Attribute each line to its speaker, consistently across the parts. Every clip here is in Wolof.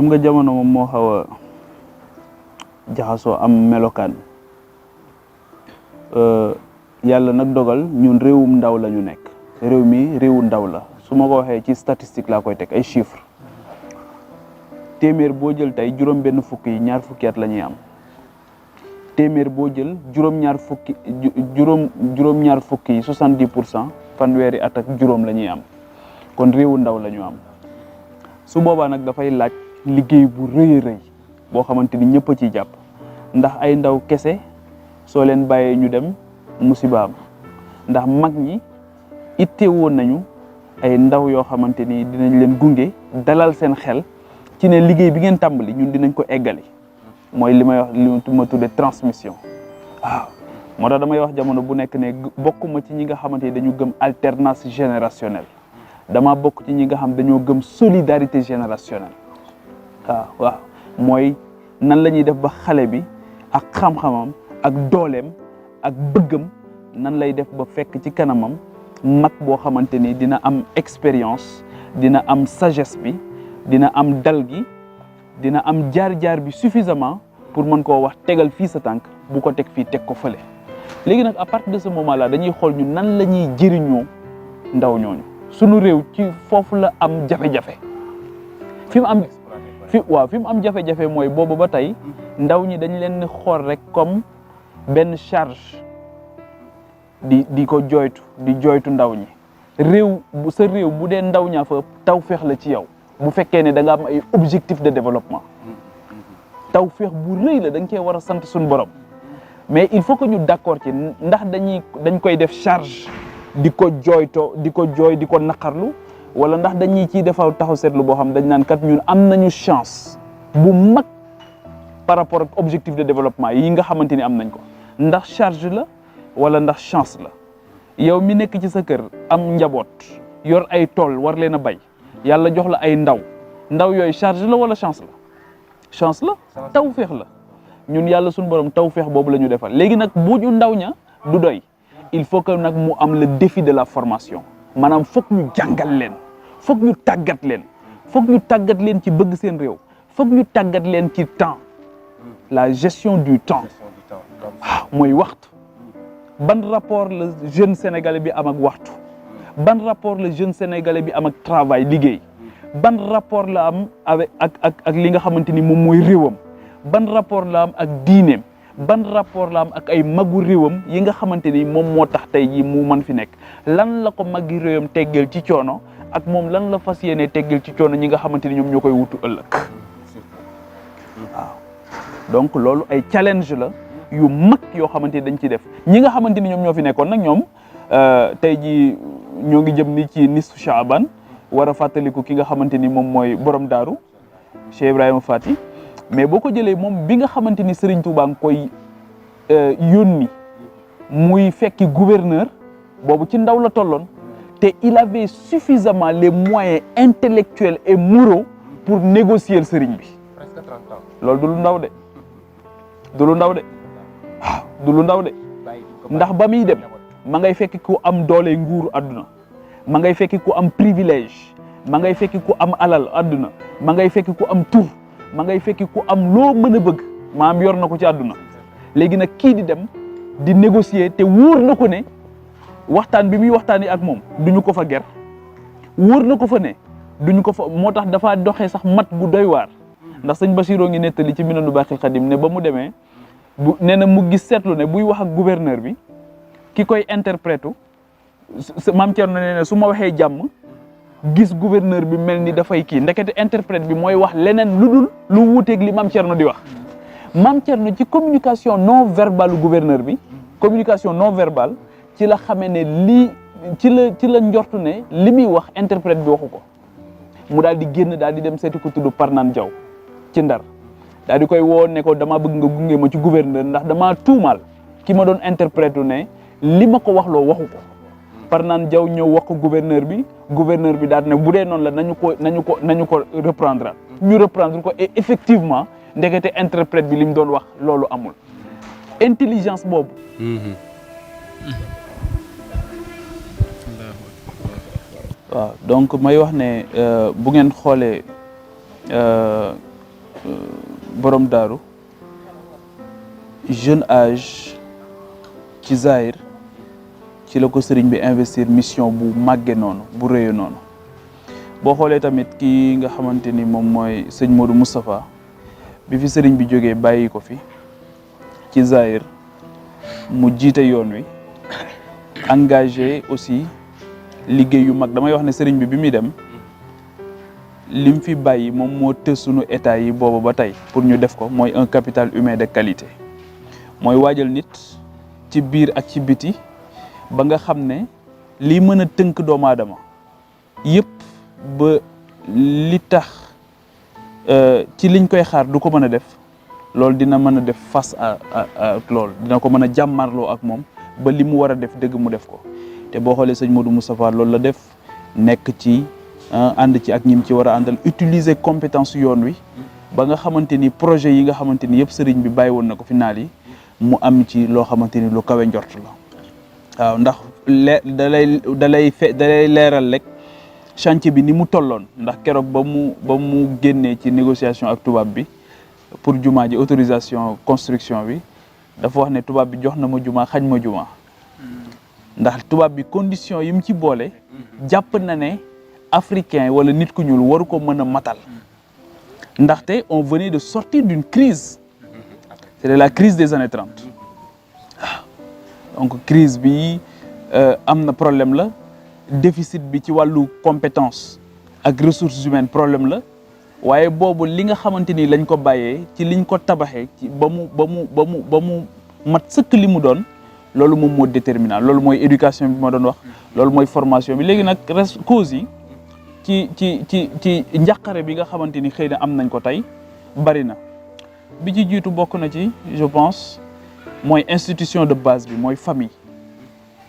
Speaker 1: xam nga jamono moom moo xaw a jaxasoo am melokaan yàlla nag dogal ñun réewum ndaw la ñu nekk réew mi réewu ndaw la su ma ko waxee ci statistique laa koy teg ay chiffres téeméer boo jël tey juróom-benn fukk yi ñaar fukki at la ñuy am téeméer boo jël juróom-ñaar fukki yi 70% fanweeri at ak juróom la ñuy am kon réewu ndaw la ñu am su boobaa nag dafay laaj liggéey bu rëy a rëy boo xamante ni ñëpp a ciy jàpp ndax ay ndaw kese soo leen bàyyee ñu dem musibaam ndax mag ñi itte woon nañu ay ndaw yoo xamante ni dinañ leen gunge dalal seen xel ci ne liggéey bi ngeen tàmbali ñun dinañ ko eggali mooy li may wax li ma tuddee transmission waaw moo tax damay wax jamono bu nekk ne bokkuma ci ñi nga xamante ni dañu gëm alternance générationnelle dama bokk ci ñi nga xam dañoo gëm solidarité générationnelle waaw mooy nan la ñuy def ba xale bi ak xam-xamam ak dooleem ak bëggam nan lay def ba fekk ci kanamam mag boo xamante ni dina am expérience dina am sagesse bi dina am dal gi dina am jaar-jaar bi suffisamment pour mën koo wax tegal fii sa tànk bu ko teg fii teg ko fële léegi nag à partir de ce moment là dañuy xool ñu nan la ñuy jëriñoo ndaw ñooñu sunu réew ci foofu la am jafe-jafe fi mu am jafe-jafe mooy boobu ba tey ndaw ñi dañ leen xool rek comme benn charge di ko jooytu ndaw ñi sa réew bu dee ndaw ñaa fa tawfeex la ci yow bu fekkee ne da nga am ay objectif de développement tawfeex bu rëy la da nga cee war a sant suñu borom mais il faut que ñu d'accord ci ndax dañ koy def charge di ko jooy di ko naqarlu wala ndax dañuy ciy defaw taxaw seetlu boo xam dañ naan kat ñun am nañu chance bu mag par rapport ak objectif de développement yi nga xamante ni am nañ ko ndax charge la wala ndax chance la yow mi nekk ci sa kër am njaboot yor ay tool war leen a bay yàlla jox la ay ndaw yooyu charge la wala chance la tawfeex la ñun yàlla suñu borom tawfeex boobu la ñu defal léegi nag bu ñu ndaw ña du doy il faut que nag mu am le défi de la formation maanaam foog ñu jàngal leen foog ñu tàggat leen ci bëgg seen réew foog ñu tàggat leen ci temps la gestion du temps mooy waxtu ban rapport la jeune sénégalais bi am ak waxtu ban rapport la jeune sénégalais bi am ak travail liggéey ban rapport la am avec ak li nga xamante ni moom mooy réewam ban rapport la am ak diineem ban rapport la am ak ay magu réewam yi nga xamante ni moom moo tax tey jii mu mën fi nekk lan la ko magi réewam teggeel ci coono ak moom lan la fas yéene teggeel ci coono ñi nga xamante ni ñoom ñoo koy wutu ëllëg waaw donc loolu ay challenge la yu mag yoo xamante ni dañ ci def ñi nga xamante ni ñoom ñoo fi nekkoon nag ñoom tey jii ñoo ngi jëm ni ci nisfu Shaaban war a fàttaliku ki nga xamante ni moom mooy borom daaru Cheikh Ibrahima Fati mais boo ko jëlee moom bi nga xamante ni Serigne Touba nga koy yónni muy fekki gouverneur boobu ci ndaw la tolloon te il avait suffisamment les moyens intellectuels et moraux pour négocier Serigne bi.
Speaker 2: Presque 30 ans.
Speaker 1: loolu du lu ndaw de waaw du lu ndaw de ndax ba muy dem ma ngay fekki ku am doole nguuru àdduna ma ngay fekki ku am privilège ma ngay fekki ku am alal àdduna ma ngay fekki ku am tur ma ngay fekki ku am loo mën a bëgg maam yor na ko ci àdduna léegi nag kii di dem di négocier te wóor na ko ne waxtaan bi muy waxtaanee ak moom duñu ko fa ger wóor na ko fa ne duñu ko fa moo tax dafa doxee sax mat bu doy waar ndax sëñ Bachiroo ngi nettali ci Minanu Baaxil Xadim ne ba mu demee nee na mu gis seetlu ne buy wax ak gouverneur bi ki koy interpréter maam Thierno nee na su ma waxee jàmm gis gouverneur bi mel ni dafay kii ndekete interprète bi mooy wax leneen lu dul lu wuuteeg li maam Thierno di wax maam Thierno ci communication non verbale gouverneur bi communication non verbale ci la xamee ne lii ci la njortu ne li muy wax interprète bi waxu ko mu daal di génn daal di dem seeti ko tudd Parnaan Jaw ci Ndar daal di koy woo ne ko dama bëgg nga gunge ma ci gouverneur ndax dama tuumaal ki ma doon interprète ne li ma ko waxloo waxu ko Parnaan Jaw ñëw wax ko gouverneur bi daal ne bu dee noonu la nañu ko reprendre ñu reprendre ko et effectivement ndekete interprète bi li mu doon wax loolu amul intelligence boobu waaw donc may wax ne bu ngeen xoolee borom daaru jeune âge ci Zahir ci la ko sëriñ bi investir mission bu màgge noonu bu rëyee noonu boo xoolee tamit kii nga xamante ni moom mooy sëñ Modou Moustapha bi fi sëriñ bi jógee bàyyi ko fi ci Zahir mu jiite yoon wi engagé aussi liggéey yu mag damay wax ne sëriñ bi muy dem lim fi bàyyi moom moo tës sunu état yi boobu ba tey pour ñu def ko mooy un capital humain de qualité mooy waajal nit ci biir ak ci biti ba nga xam ne lii mën a tënk doomu aadama yëpp ba li tax ci liñ koy xaar du ko mën a def loolu dina mën a def face à loolu dina ko mën a jàmmarloo ak moom ba li mu war a def dëgg mu def ko te boo xoolee sëñ Modou Moustapha loolu la def nekk ci ànd ci ak ñim ci war a àndal utiliser compétence yoon wi ba nga xamante ni projet yi nga xamante ni yëpp sëriñ bi bàyyi woon na ko final yi mu am ci loo xamante ni lu kawe njort la waaw ndax da lay leeral rek chantier bi ni mu tolloon ndax keroog ba mu génnee ci négociation ak tubaab bi pour jumaa ji autorisation construction bi dafa wax ne tubaab bi jox na ma jumaa xañ ma jumaa ndax tubaab bi condition yi mu ci boole jàpp na ne africain wala nit ku ñuul waru ko mën a matal ndaxte on venait de sortir d'une crise c'est la crise des années 30 donc crise bi am na problème la déficit bi ci wàllu compétence ak ressources humaines problème la waaye boobu li nga xamante ni lañ ko bàyyee ci liñ ko tabaxee ci ba mu mat sëkk li mu doon loolu moom moo déterminant loolu mooy éducation bi ma doon wax loolu mooy formation bi léegi nag cause yi ci njàqare bi nga xamante ni xëy na am nañ ko tey bari na bi ci jiitu bokk na ci je pense mooy institution de base bi mooy famille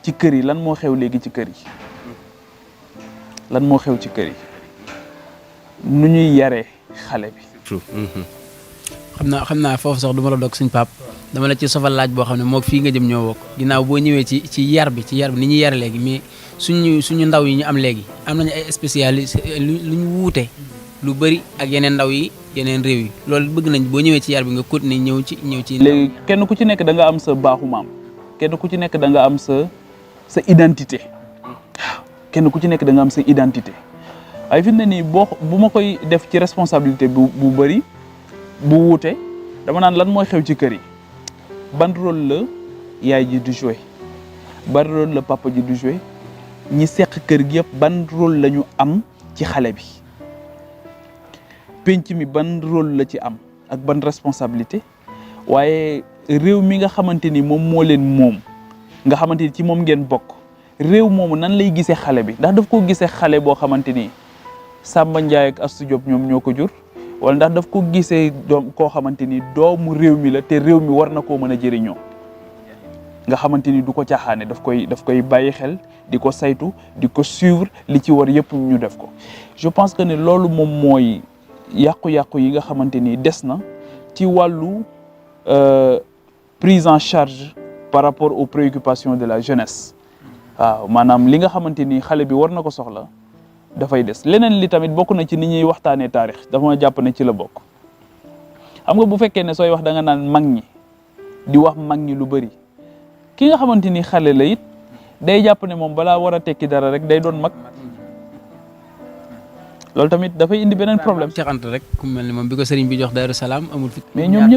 Speaker 1: ci kër yi lan moo xew léegi ci kër yi lan moo xew ci kër yi nu ñuy yaree xale bi.
Speaker 2: xam naa foofu sax du ma la dog suñ pap dama la ci sofal laaj boo xam ne moog fii nga jëm ñoo bokk ginnaaw boo ñëwee ci yar bi ni ñuy yar léegi mais suñu ndaw yi ñu am léegi am nañu ay spécialistes lu ñu wuute lu bëri ak yeneen ndaw yi yeneen réew yi loolu bëgg nañ boo ñëwee ci yar bi nga continuer ñëw ci
Speaker 1: léegi kenn ku ci nekk da nga am sa baaxu maam kenn ku ci nekk da nga am sa identité kenn ku ci nekk da nga am sa identité waaye fi mu ne nii bu ma koy def ci responsabilité bu bëri bu wuute dama naan lan mooy xew ci kër yi ban rôle la yaay ji du jouer ban rôle la papa ji du jouer ñi seq kër gi yëpp ban rôle la ñu am ci xale bi penc mi ban rôle la ci am ak ban responsabilité waaye réew mi nga xamante ni moom moo leen moom nga xamante ni ci moom ngeen bokk réew moomu nan lay gisee xale bi ndax daf ko gisee xale boo xamante ni Samba Ndiaye ak Astou Diop ñoom ñoo ko jur wala ndax daf ko gisee doom koo xamante ni doomu réew mi la te réew mi war na koo mën a jëriñoo nga xamante ni du ko caaxaane daf koy bàyyi xel di ko saytu di ko suivre li ci war yëpp ñu def ko je pense que ne loolu moom mooy yàqu-yàqu yi nga xamante ni des na ci wàllu prise en charge par rapport aux préoccupations de la jeunesse waaw maanaam li nga xamante ni xale bi war na ko soxla dafay des leneen li tamit bokk na ci ni ñuy waxtaanee taarix dafa ma jàpp ne ci la bokk xam nga bu fekkee ne sooy wax da nga naan mag ñi di wax mag ñi lu bëri ki nga xamante ni xale la it day jàpp ne moom balaa war a tekki dara rek day doon mag loolu tamit dafay indi beneen problème.
Speaker 2: ci xant rek ku mel ni moom bi ko sëriñ bi jox Daaru Salaam amul fi.
Speaker 1: mais ñoom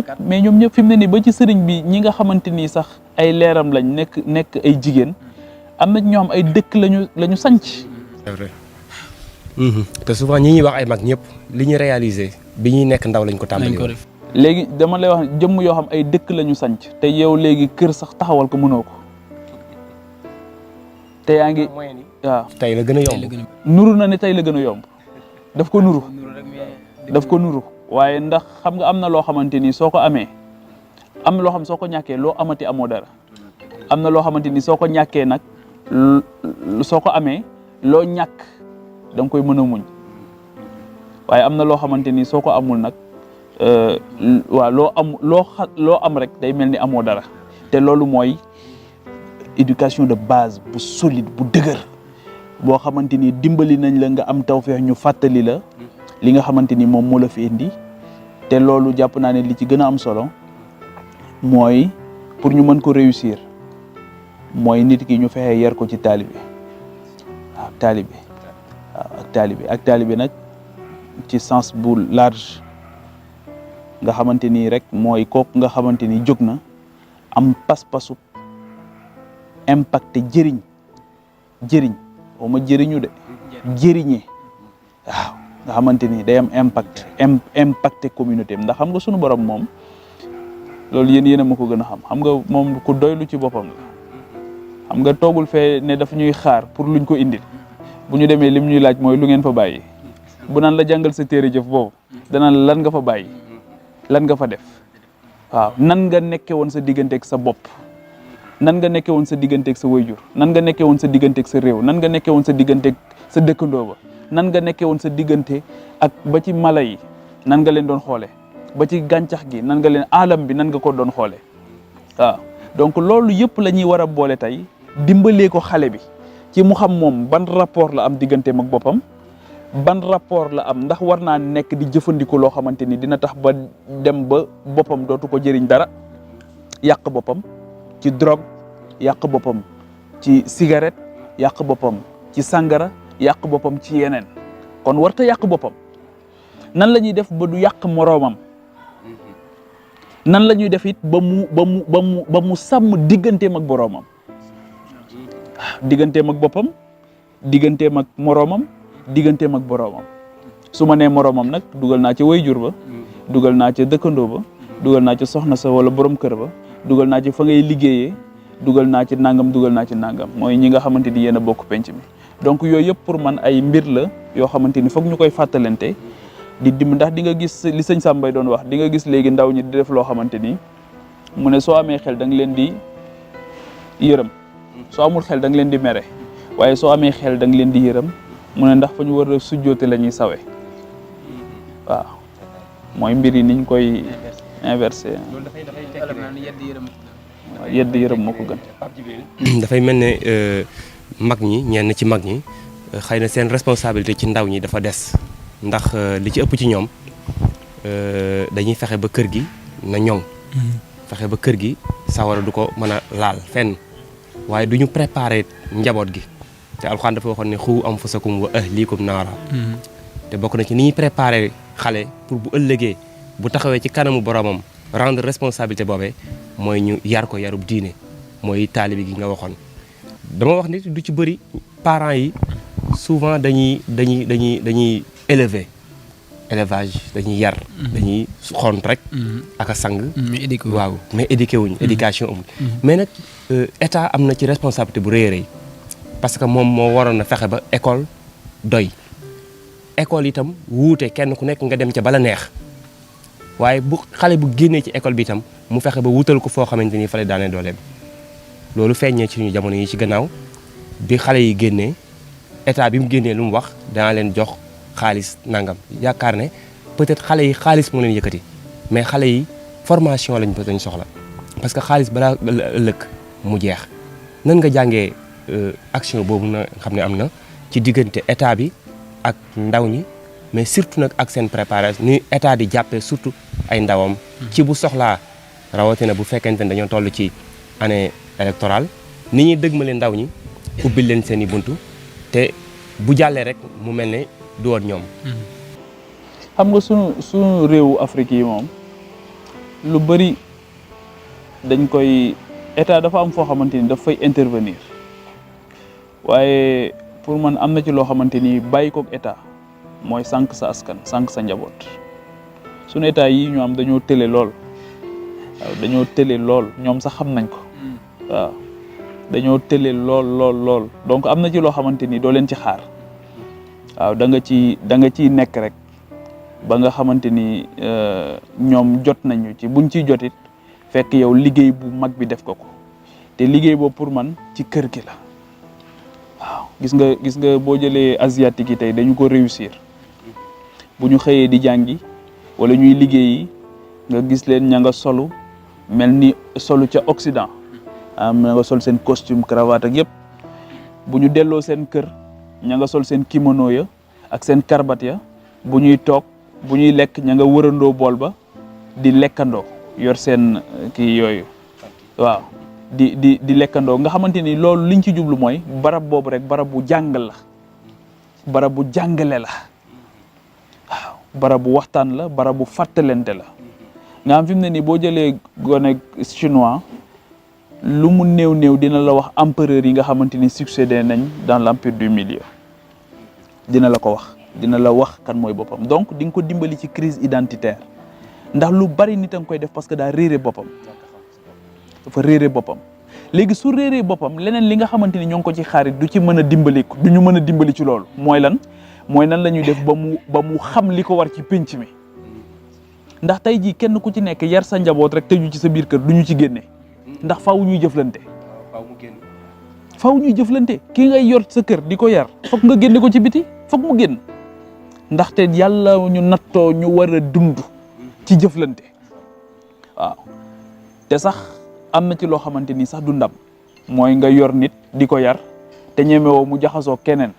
Speaker 1: ñëpp fi mu ne nii ba ci sëriñ bi ñi nga xamante ni sax ay leeram lañ nekk ay jigéen am na ñoom ay dëkk lañu sanc.
Speaker 3: c'est vrai. te souvent ñi ñuy wax ay mag ñëpp li ñu réalisé bi ñuy nekk ndaw lañ ko tàmbali woon.
Speaker 1: léegi dama lay wax jëmm yoo xam ay dëkk lañu sanc te yow léegi kër sax taxawal ko mënoo ko te yaa ngi waaw.
Speaker 3: tey la gën a yomb.
Speaker 1: nuru na ne tey la gën a yomb daf ko nuru waaye ndax xam nga am na loo xamante ni soo ko amee am na loo xam soo ko ñàkkee loo amati amoo dara am na loo xamante ni soo ko ñàkkee nag soo ko amee loo ñàkk da nga koy mën a muñ waaye am na loo xamante ni soo ko amul nag waaw loo am rek day mel ni amoo dara te loolu mooy éducation de base bu solide bu dëgër boo xamante ni dimbali nañ la nga am tawfeex ñu fàttali la li nga xamante ni moom moo la fi indi te loolu jàpp naa ne li ci gën a am solo mooy pour ñu mën ko réussir mooy nit ki ñu fexe yar ko ci taalibe waaw taalibe ak taalibe nag ci sens bu large nga xamante ni rek mooy kooku nga xamante ni jóg na am pas-pasu impacté jëriñ waxuma jëriñu de jëriñe waaw nga xamante ni day am impacté communauté ndax xam nga sunu borom moom loolu yéen a ma ko gën a xam nga moom ku doylu ci boppam la xam nga toogul fee ne dafa ñuy xaar pour luñ ko indil bu ñu demee lim ñuy laaj mooy lu ngeen fa bàyyi bu naan la jàngal sa téere jëf boobu danaan lan nga fa bàyyi lan nga fa def waaw nan nga nekke woon sa digganteeg sa bopp nan nga nekke woon sa digganteeg sa wayjur nan nga nekke woon sa digganteeg sa réew nan nga nekke woon sa digganteeg sa dëkkandoo ba nan nga nekke woon sa diggante ak ba ci mala yi nan nga leen doon xoole ba ci gàncax gi nan nga leen alam bi nan nga ko doon xoole waaw donc loolu yëpp la ñuy war a boole tey dimbalee ko xale bi ci mu xam moom ban rapport la am digganteem ak boppam ban rapport la am ndax war naa nekk di jëfandiku loo xamante ni dina tax ba dem ba boppam dootu ko jëriñ dara yàq boppam ci drogue yàq boppam ci cigarette yàq boppam ci sangara yàq boppam ci yeneen kon warta yàq boppam nan la ñuy def ba du yàq moroomam nan la ñuy def it ba mu sàmm digganteem ak boroomam digganteem ak boppam digganteem ak moroomam digganteem ak boroomam su ma nee moroomam nag dugal naa ca wayjur ba dugal naa ca dëkkandoo ba dugal naa ca soxna sa wala borom kër ba dugal naa ci fa ngay liggéeyee dugal naa ci nangam dugal naa ci nangam mooy ñi nga xamante ni yéen a bokk penc mi donc yooyu yëpp pour man ay mbir la yoo xamante ni foog ñu koy fàttalante di dim ndax di nga gis li sëñ Sambay doon wax di nga gis léegi ndaw ñi di def loo xamante ni mu ne soo amee xel da nga leen di yërëm soo amul xel da nga leen di mere waaye soo amee xel da nga leen di yërëm mu ne ndax fa ñu war a sujjoote la ñuy sawe waaw mooy mbir yi niñ koy inversé yedd yërëm moo ko gën
Speaker 3: dafay mel ne mag ñi ñenn ci mag ñi xëy na seen responsabilité ci ndaw ñi dafa des ndax li ci ëpp ci ñoom dañuy fexe ba kër gi na ñoŋ fexe ba kër gi sawara du ko mën a laal fenn waaye du ñu préparé njaboot gi te alxuraan dafa waxoon ne xu anfusakum wa ahliikum naara te bokk na ci ni ñuy préparé xale pour bu ëllëgee bu taxawee ci kanamu boromam rendre responsabilité boobee mooy ñu yar ko yarub diine mooy taalibi gi nga waxoon dama wax ni du ci bëri parents yi souvent dañuy élever élevage dañuy yar dañuy xont rek ak a sang waaw mais éduqué wuñu éducation amul mais nag état am na ci responsabilité bu rëy a rëy parce que moom moo waroon a fexe ba école doy école itam wuute kenn ku nekk nga dem ca bala neex waaye bu xale bu génnee ci école bi itam mu fexe ba wutal ko foo xamante ni fa la daanee dooleem loolu feeñee ci suñu jamono yi ci gannaaw bi xale yi génnee état bi mu génnee lu mu wax dana leen jox xaalis nangam yaakaar ne peut-être xale yi xaalis moo leen yëkkati mais xale yi formation lañ soxla parce que xaalis balaa ëllëg mu jeex nan nga jàngee action boobu na xam ne am na ci diggante état bi ak ndaw ñi mais surtout nag ak seen préparation ni état di jàppee surtout ay ndawam ci bu soxlaa rawatina bu fekkente ne dañoo toll ci année électorale ni ñuy dëgmale ndaw ñi ubbil leen seen i buntu te bu jàllee rek mu mel ne du woon ñoom.
Speaker 1: xam nga sunu réewu Afrique yi moom lu bëri dañ koy état dafa am foo xamante ni daf fay intervenir waaye pour man am na ci loo xamante ni bàyyi koog état mooy sànq sa askan sànq sa njaboot sunu état yi ñu am dañoo tële lool waaw dañoo tële lool ñoom sax xam nañ ko waaw dañoo tële lool donc am na ci loo xamante ni doo leen ci xaar waaw da nga ciy nekk rek ba nga xamante ni ñoom jot nañu ci buñ ciy jotit fekk yow liggéey bu mag bi def ko te liggéey boobu pour man ci kër gi la waaw gis nga boo jëlee asiatique yi tey dañu ko réussir bu ñu xëyee di jàngi wala ñuy liggéeyi nga gis leen ña nga solu mel ni solu ca Occident ña nga sol seen costume cravate ak yëpp bu ñu delloo seen kër ña nga sol seen kimono ya ak seen karbat ya bu ñuy toog bu ñuy lekk ña nga wërandoo bool ba di lekkandoo yor seen kii yooyu waaw di lekkandoo nga xamante ni loolu liñ ci jublu mooy barab boobu rek barab bu jàngal la barab bu jàngale la waaw barab bu waxtaan la barab bu fàttalente la nga xam fi mu ne nii boo jëlee gone chinois lu mu néew dina la wax empereur yi nga xamante ni succédé nañ dans l'empire du milieu dina la ko wax dina la wax kan mooy boppam donc di nga ko dimbali ci crise identitaire ndax lu bari nit a nga koy def parce que daa réere boppam dafa réere boppam léegi su réeree boppam leneen li nga xamante ni ñoo ngi ko ci xaarit du ci mën a dimbali du ñu mën a dimbali ci loolu mooy lan mooy nan la ñuy def ba mu xam li ko war ci pénc mi ndax tey jii kenn ku ci nekk yar sa njaboot rek tëju ci sa biir kër du ñu ci génne ndax faaw ñuy jëflante faaw ñuy jëflante kii ngay yor sa kër di ko yar foog nga génne ko ci biti foog mu génn ndaxte yàlla ñu nattoo ñu war a dund ci jëflante waaw te sax am na ci loo xamante ni sax du ndam mooy nga yor nit di ko yar te ñemewoo mu jaxasoo keneen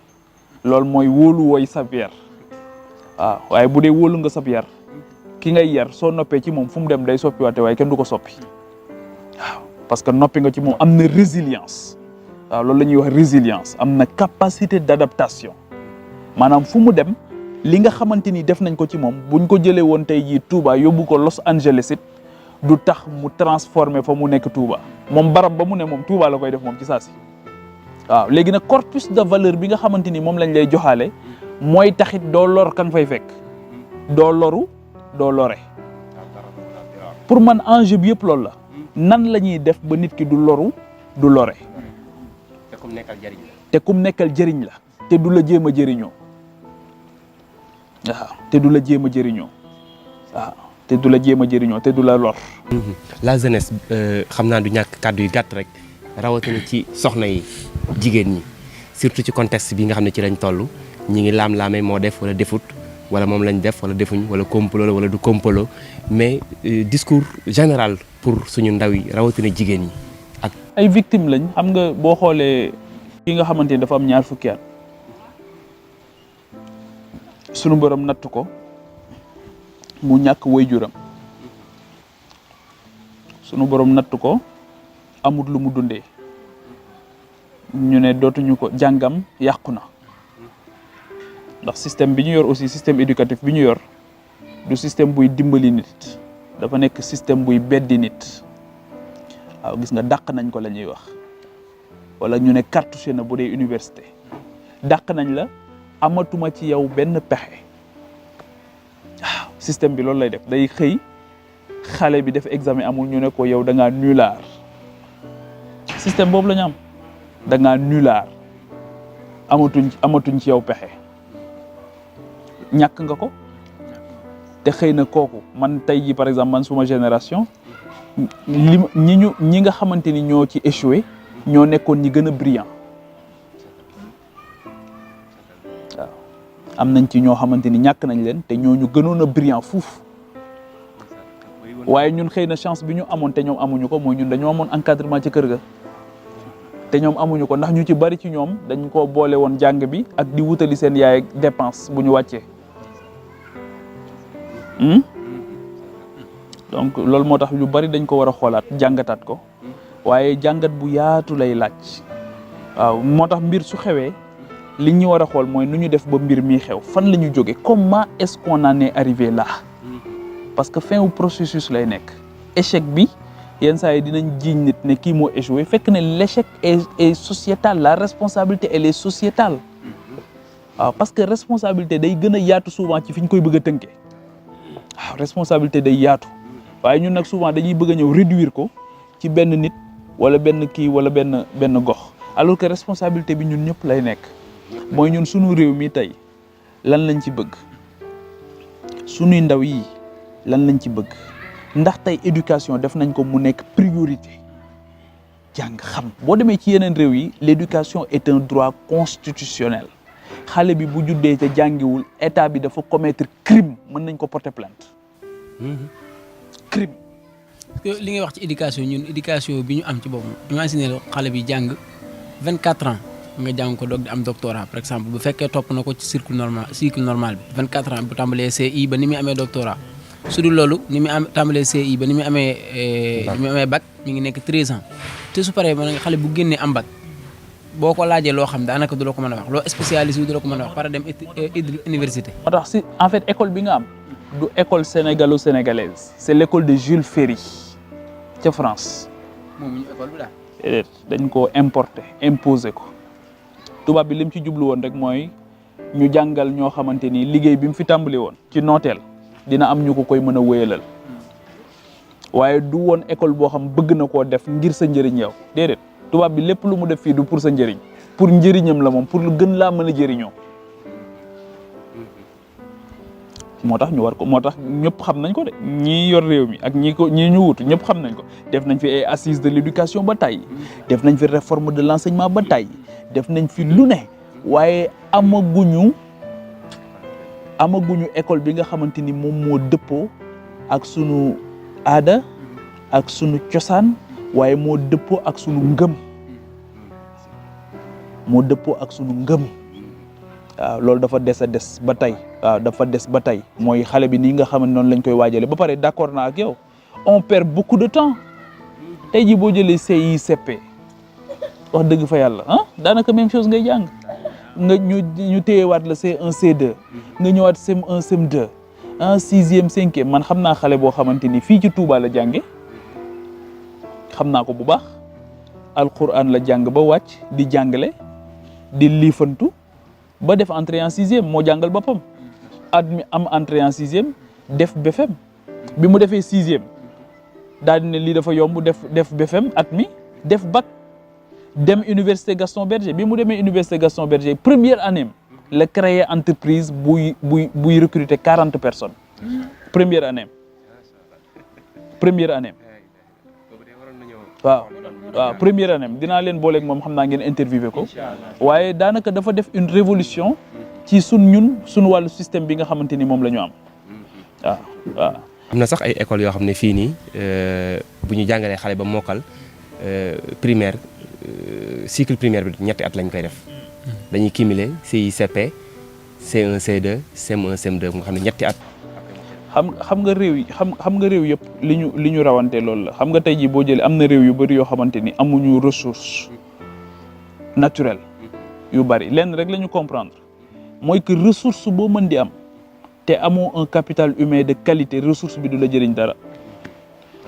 Speaker 1: loolu mooy wóolu woy sab yar waaw waaye bu dee wóolu nga sab yar ki ngay yar soo noppee ci moom fu mu dem day soppi waate waaye kenn du ko soppi waaw parce que noppi nga ci moom am na résilience waaw loolu la ñuy wax résilience am na capacité d'adaptation maanaam fu mu dem li nga xamante ni def nañ ko ci moom buñ ko jëlee woon tey jii Touba yóbbu ko Los Angeles it du tax mu transformé fa mu nekk Touba moom barab ba mu ne moom Touba la koy def moom ci saa si waaw léegi nag corpus de valeur bi nga xamante ni moom lañ lay joxaale mooy taxit doo lor kan fay fekk doo loru doo lore pour man enjeu bi yëpp loolu la nan la ñuy def ba nit ki du loru du lore
Speaker 3: te kum nekkal jëriñ la
Speaker 1: te kum nekkal jëriñ la te du la jéem a jëriñoo waaw te du la jéem a jëriñoo waaw te du la jéem a jëriñoo te du la lor.
Speaker 3: la jeunesse xam naa du ñàkk kàddu yu gàtt rek rawatina ci soxna yi jigéen ñi surtout ci contexte bi nga xam ne ci lañ toll ñi ngi laam-laamee moo def wala defut wala moom lañ def wala defuñ wala complot la wala du complot mais discours général pour suñu ndaw yi rawatina jigéen ñi ak.
Speaker 1: ay victimes lañ xam nga boo xoolee ki nga xamante ni dafa am ñaar fukki at sunu borom natt ko mu ñàkk waajuram sunu borom natt ko amut lu mu dundee ñu ne dootuñu ko jàngam yàqu na ndax système bi ñu yor aussi système éducatif bi ñu yor du système buy dimbali nit dafa nekk système buy beddi nit waaw gis nga dàq nañ ko la ñuy wax wala ñu ne cartouché na bu dee université dàq nañ la amatuma ci yow benn pexe waaw système bi loolu lay def day xëy xale bi def examen amul ñu ne ko yow da ngaa nulaar système boobu la ñu am da ngaa nulaar amatuñ ci yow pexe ñàkk nga ko te xëy na kooku man tey ji par exemple man suma génération ñi nga xamante ni ñoo ci échoué ñoo nekkoon ñi gën a brillant waaw am nañ ci ñoo xamante ni ñàkk nañ leen te ñooñu gënoon a brillant fuuf waaye ñun xëy na chance bi ñu amoon te ñoom amuñu ko mooy ñun dañoo amoon encadrement ci kër ga te ñoom amuñu ko ndax ñu ci bari ci ñoom dañ ko boole woon jàng bi ak di wutali seen yaay dépense bu ñu wàccee donc loolu moo tax lu bari dañ ko war a xoolaat jàngataat ko waaye jàngat bu yaatu lay laaj waaw moo tax mbir su xewee li ñu war a xool mooy nu ñu def ba mbir mi xew fan la ñu jóge comment est-ce qu'on en est arrivé là parce que fin wu processus lay nekk échec bi yenn saa yi dinañ jiiñ nit ne kii moo échoué fekk ne l'échec est sociétal la responsabilité elle est sociétale waaw parce que responsabilité day gën a yaatu souvent ci fi ñu koy bëgg a tënkee waaw responsabilité day yaatu waaye ñun nag souvent dañuy bëgg a ñëw réduire ko ci benn nit wala benn kii wala benn gox alors que responsabilité bi ñun ñëpp lay nekk mooy ñun sunu réew mi tey lan lañ ci bëgg sunuy ndaw yi lan lañ ci bëgg ndax tey éducation def nañ ko mu nekk priorité jàng xam boo demee ci yeneen réew yi l'éducation est un droit constitutionnel xale bi bu juddee te jàngiwul état bi dafa commettre crime mën nañ ko porter plainte crime.
Speaker 2: parce que li ngay wax ci éducation ñun éducation bi ñu am ci boobu imaginer xale bi jàng 24 ans nga jàng ko doog di am doctorat par exemple bu fekkee topp na ko ci cycle normal bi 24 ans bu tàmbalee CI ba ni muy amee doctorat su dul loolu ni muy am tàmbalee CI ba ni muy amee bac mi ngi nekk 13 ans te su paree ba nga xale bu génnee am bac boo ko laajee loo xam daanaka du la ko mën a wax loo spécialisé wu du la ko mën a wax para dem université.
Speaker 1: moo tax si en fait école bi nga am du école sénégalo-sénégalaise c'est l'école de Jules Ferry ca France.
Speaker 2: moom ñu école bi daal.
Speaker 1: dañ ko importer imposer ko tubaab bi lim ci jublu woon rek mooy ñu jàngal ñoo xamante ni liggéey bi mu fi tàmbali woon ci nooteel dina am ñu ko koy mën a wéyalal waaye du woon école boo xam bëgg na koo def ngir sa njëriñ yow déedéet tubaab bi lépp lu mu def fii du pour sa njëriñ pour njëriñam la moom pour lu gën laa mën a jëriñoo moo tax ñu war ko moo tax ñëpp xam nañ ko de ñii yor réew mi ak ñii ñu wutu ñëpp xam nañ ko def nañ fi ay assises de l'éducation ba tey def nañ fi réforme de l'enseignement ba tey def nañ fi lu ne waaye amaguñu école bi nga xamante ni moom moo dëppoo ak sunu aada ak sunu cosaan waaye moo dëppoo ak sunu ngëm waaw loolu dafa des a des ba tey waaw dafa des ba tey mooy xale bi nii nga xam ne noonu lañ koy waajale ba pare d'accord naa ak yow on perd beaucoup de temps tey jii boo jëlee CICP wax dëgg fa yàlla daanaka même chose ngay jàng nga ñu téyewaat la C1 C2 nga ñëwaat CM1 CM2 sixième cinquième man xam naa xale boo xamante ni fii ci Touba la jànge xam naa ko bu baax alquran la jàng ba wàcc di jàngale di liifantu ba def entrée en sixième moo jàngal boppam mi am entrée en sixième def BFEM bi mu defee sixième daal di ne lii dafa yomb def BFEM mi def bac dem université Gaston Berger bi mu demee université Gaston Berger première année la créer entreprise buy recruter 40 personnes première année waaw première année dinaa leen booleeg moom xam naa ngeen interviewé ko waaye daanaka dafa def une révolution ci sunu wàllu système bi nga xamante ni moom la ñu am waaw.
Speaker 3: am na sax ay écoles yoo xam ne fii nii bu ñu jàngalee xale ba mokkal primaire cycle primaire bi ñetti at lañ koy def dañuy cumuler CICP C1 C2 CM1 CM2 nga xam ne ñetti at.
Speaker 1: xam nga réew yëpp li ñu rawante loolu la xam nga tey jii boo jëlee am na réew yu bëri yoo xamante ni amuñu ressource naturelle yu bëri lenn rek la ñu comprendre mooy que ressource boo mën di am te amoo un capital humain de qualité ressource bi du la jëriñ dara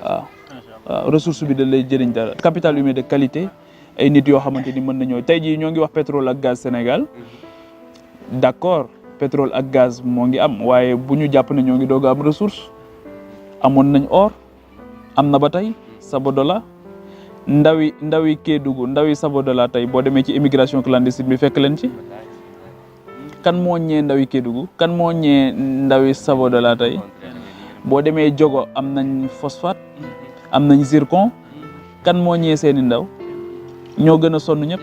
Speaker 1: waaw ressource bi da lay jëriñ dara capital humain de qualité ay nit yoo xamante ni mën nañoo tey jii ñoo ngi wax pétrole ak gaz Sénégal d'accord pétrole ak gaz moo ngi am waaye bu ñu jàpp ne ñoo ngi doog a am ressource amoon nañ or am na ba tey Sabodola ndawi Kédougou ndawi Sabodola tey boo demee ci immigration clandestine bi fekk leen ci kan moo ñee ndawi Kédougou kan moo ñee ndawi Sabodola tey boo demee Diogo am nañ phosphate am nañ zircon kan moo ñee seeni ndaw ñoo gën a sonn ñëpp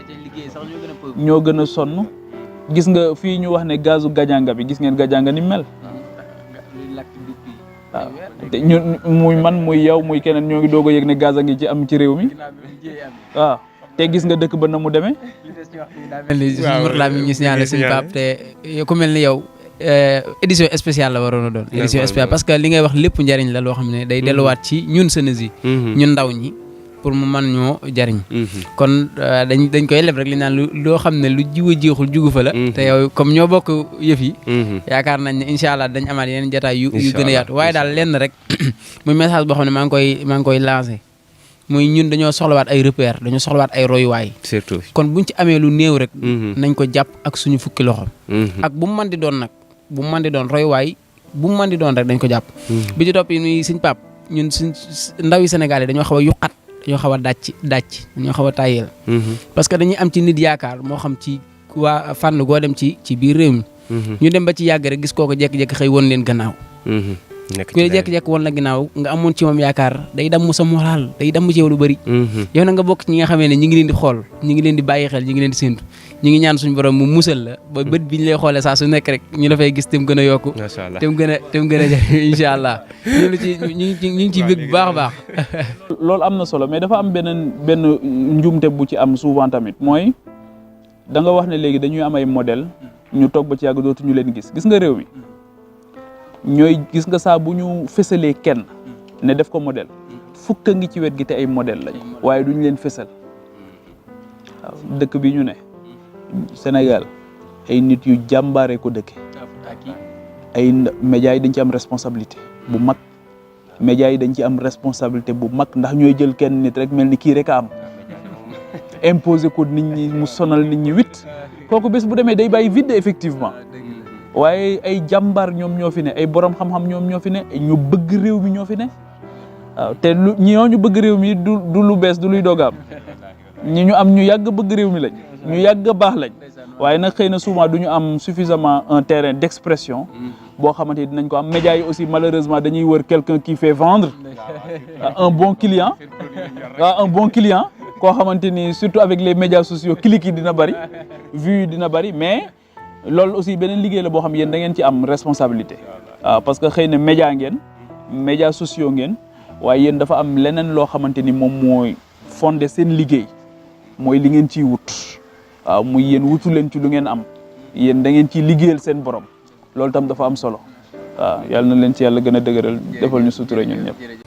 Speaker 1: ñoo gën a sonn gis nga fii ñu wax ne gazu Gadianga bi gis ngeen Gadianga ni mel waaw te muy man muy yow muy keneen ñoo ngi doog a yëg ne gaz a ngi ci am ci réew mi waaw te gis nga dëkk ba na mu demee.
Speaker 2: mel ni suñu Mourtala mi ñu signalé suñu Pape te ku mel ni yow édition spéciale la waroon a doon. édition spéciale parce que li ngay wax lépp njariñ la loo xam ne day delluwaat ci ñun sënës yi ñun ndaw ñi pour mu mën ñoo jariñ kon dañ koy leb rek li naan loo xam ne lu jiw a jeexul jugu fa la te yow comme ñoo bokk yëf yi yaakaar nañ ne incha allah dañ amaat yeneen jotaay yu gën a yaatu waaye daal lenn rek muy message boo xam ne maa ngi koy lancé muy ñun dañoo soxlawaat ay repère dañoo soxlawaat ay royuwaay
Speaker 3: surtout
Speaker 2: kon buñ ci amee lu néew rek nañ ko jàpp ak suñu fukki loxo ak bu mu mën di doon nag bu mu mën di doon royuwaay bu mu mën di doon rek dañ ko jàpp bi ci topp yi muy Sëñ Pape ñun suñ ndaw yi Sénégal yi dañoo xaw a yuqat dañoo xaw a dàcc dañoo xaw a tàyyeel parce que dañuy am ci nit yaakaar moo xam ci waa fànn goo dem ci biir réew mi ñu dem ba ci yàgg rek gis kooko jékki-jékki xëy woon leen gannaaw ku ne jékki-jékki woon la ginnaaw nga amoon ci moom yaakaar day damm sa moral day damm ci yow lu bëri yow na nga bokk ci ñi nga xamee ne ñi ngi leen di xool ñi ngi leen di bàyyi xel ñi ngi leen di séntu ñi ngi ñaan suñu borom mu musal la ba bët bi ñu lay xoolee saa su nekk rek ñu la fay gis te mu gën a yokku te mu gën a jafe incha allah ñu ngi ciy bëgg bu baax a baax
Speaker 1: loolu am na solo mais dafa am benn njuumte bu ci am souvent tamit mooy da nga wax ne léegi dañuy am ay modèle ñu toog ba ci yàgg dootu ñu leen gis nga réew mi ñooy gis nga saa bu ñu fësalee kenn ne def ko modèle fukk ngi ci wet gi te ay modèle lañ waaye duñ leen fësal waaw dëkk bi ñu ne Sénégal ay nit yu jàmbaare ko dëkke ay médias yi dañ ci am responsabilité bu mag médias yi dañ ci am responsabilité bu mag ndax ñooy jël kenn nit rek mel ni kii rek a am imposer ko nit ñi mu sonal nit ñi wit kooku bés bu demee day bàyyi vide effectivement waaye ay jàmbaar ñoom ñoo fi ne ay borom xam-xam ñoom ñoo fi ne ñu bëgg réew mi ñoo fi ne waaw te lu ñu bëgg réew mi du lu bees du luy doog a am ñi ñu am ñu yàgg bëgg réew mi lañ ñu yàgg baax lañ waaye nag xëy na souvent du ñu am suffisamment un terrain d'expression boo xamante ni dinañ ko am médias yi aussi malheureusement dañuy wër quelqu'un qui fait vendre un bon client koo xamante ni surtout avec les médias sociaux clics yi dina bëri vues yi dina bëri mais loolu aussi beneen liggéey la boo xam yéen da ngeen ci am responsabilité waaw parce que xëy na médias sociaux ngeen waaye yéen dafa am leneen loo xamante ni moom mooy fondé seen liggéey mooy li ngeen ciy wut waaw muy yéen wutu leen ci lu ngeen am yéen da ngeen ciy liggéeyal seen borom loolu tam dafa am solo waaw yàlla na leen ci yàlla gën a dëgëral defal ñu sutura ñun ñëpp